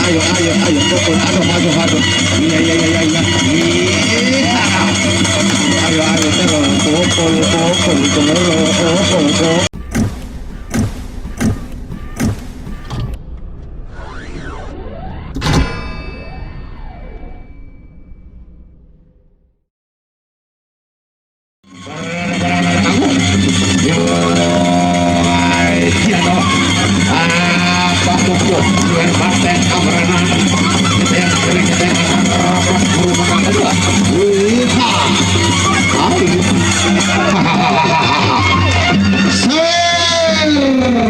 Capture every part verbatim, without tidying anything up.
Ayo, ayo, ayo, pukul, aduh, aduh, aduh. Iya, iya, iya, iya, iya. Iya. Ayo, ayo, terus, pukul, pukul, terus, pukul, pukul.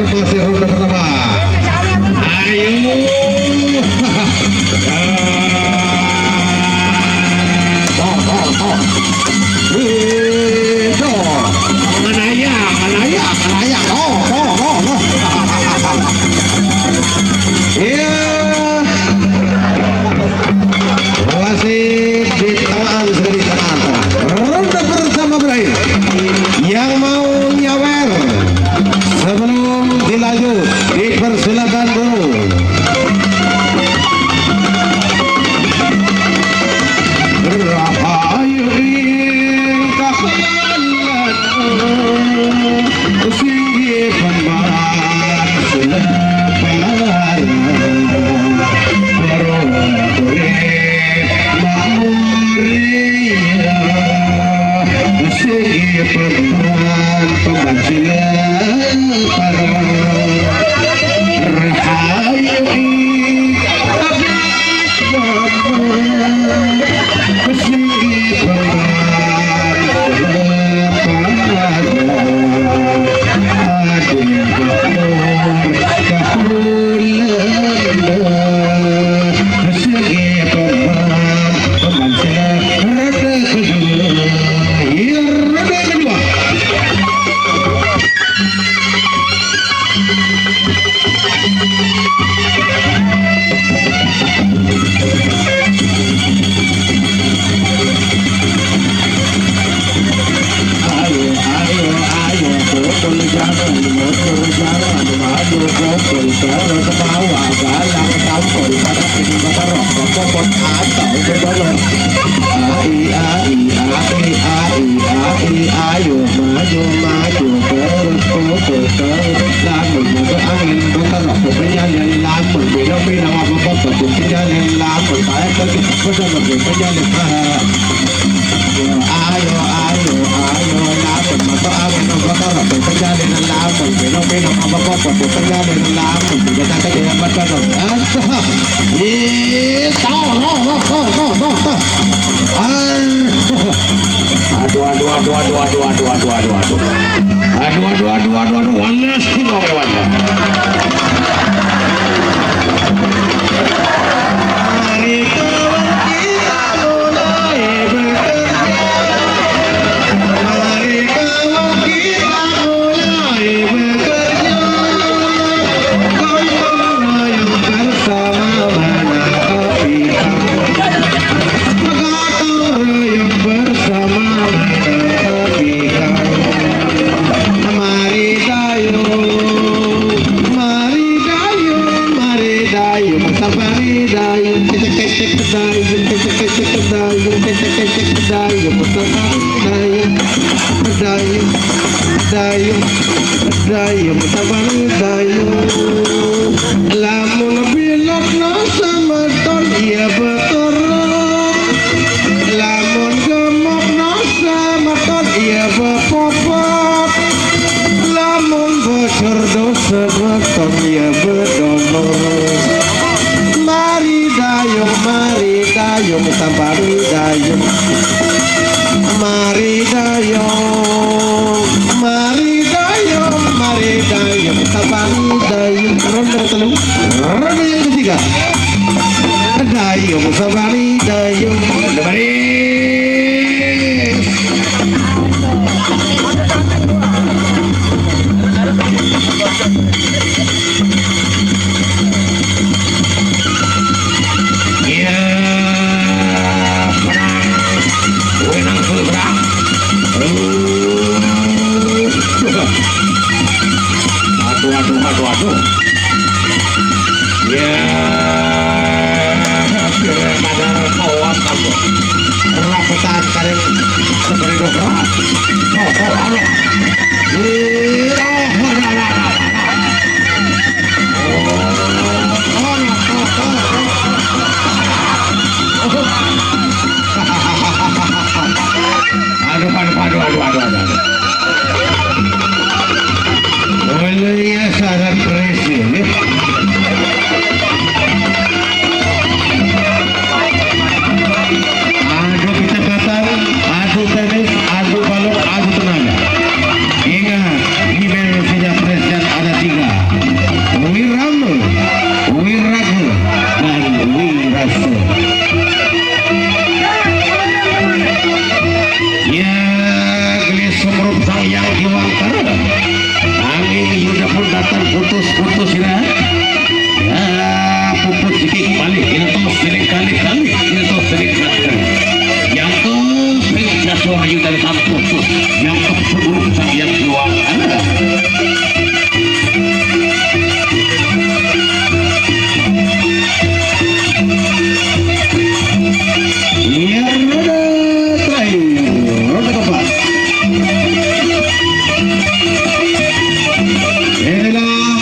Masih ronde pertama. Ayo. Toh, toh, toh. Wih, toh. Mana ya, mana ya, mana ya. Toh, toh, toh, toh. Iya. Wasit di tengah sekali tengah. Ronde pertama berakhir. Yang mau nyawer sebelum dilanjut, dipersilakan dulu. Rahayu ingkang singgi pembar seleparan perunturing Maria singgi pembar pembar seleparan. Rahayu ingkang Ayo, ayo, ayo, pukul jangan, mundur jangan, maju pukul terus bawa galang tampol pada ini berok, berkokot atau berbolong. Ai, ai, ai, ai, ai, ayo, maju, maju, terus pukul, terus lamun masuk angin, berterok ke penjalin, lamun bilang-bilang apa-apa, ke penjalin, lamun saya pergi, berterok ke penjalin, ha, ha. Ayo, ayo, ayo, lamun masuk angin, berterok ke penjalin, lamun bilang-bilang apa-apa, ke penjalin, lamun tidak ada yang berterok. Ih, toh, toh, toh. Aduh, aduh, aduh, aduh, aduh, aduh, aduh, aduh, aduh. Aduh, aduh, aduh, aduh, aduh, panas, Bang Iwan. Mari kawan kita mulai bekerja. Mari kawan kita mulai bekerja. Gotong royong bersama menangkap ikan. Gotong royong bersama menangkap ikan. Mari dayung, mari dayung, mari dayung, safari dayung, kecek kecek dayung, kecek kecek dayung, kecek kecek dayung, safari dayung, dayung, dayung, dayung, safari dayung. Lamun bilokna semeton, iya beterok. Lamun gemukna semeton, iya bepopot. Lamun becerdo semeton, iya bedomor. Mari dayung, mari dayung, safari dayung. Mari dayung, mari dayung, mari dayung, safari dayung. Ronde telu, ronde yang ketiga. Dayung, safari dayung. Ronde baris. Iya, perang. Wenang full perang. Aduh, aduh, aduh, aduh. Ya. Rapetan kalian seperti itu. Oh, oh, oh. Iya, oh, oh, oh, oh. Aduh, aduh, aduh, aduh, aduh, aduh. Oleh ya, syarat presiden. Adu kecepatan, adu teknis, adu balok, adu tenaga. Ingat, dimensinya presiden ada tiga. Wirama, Wiraga, dan Wirasa. Ya, gelis sumrup sang yang diwangkar. Angin Yuda pun datang putus-putus ya. Ya, puput sikit balik, kita tos sedikit kali, kali, kita tos sedikit kali. Yang tos sedikit jatuh Yuda datang putus. Yang keburuk sang yang diwangkar. Iya, roda terakhir, roda keempat. Inilah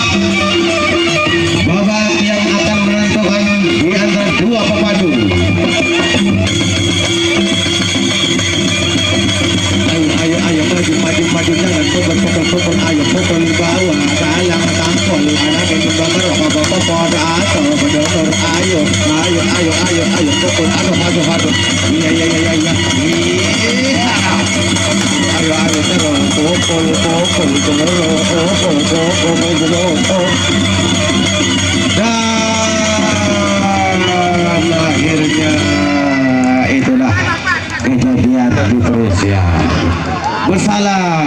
babak yang akan menentukan di antara dua pepadu. Ayo, ayo, ayo, maju, maju, maju, jangan pukul, pukul, pukul, ayo, pukul bawah, dalam tampol, anak itu bakar, apa, apa, apa, atau bedor, ayo, ayo, ayo, ayo, ayo, pukul, aduh, aduh, aduh, iya, iya, iya, iya, iya, iya, ayo, ayo, terus, pukul, pukul, terus, pukul, pukul, pukul, pukul, dan akhirnya itulah kejadian di Rusia. Bersalah.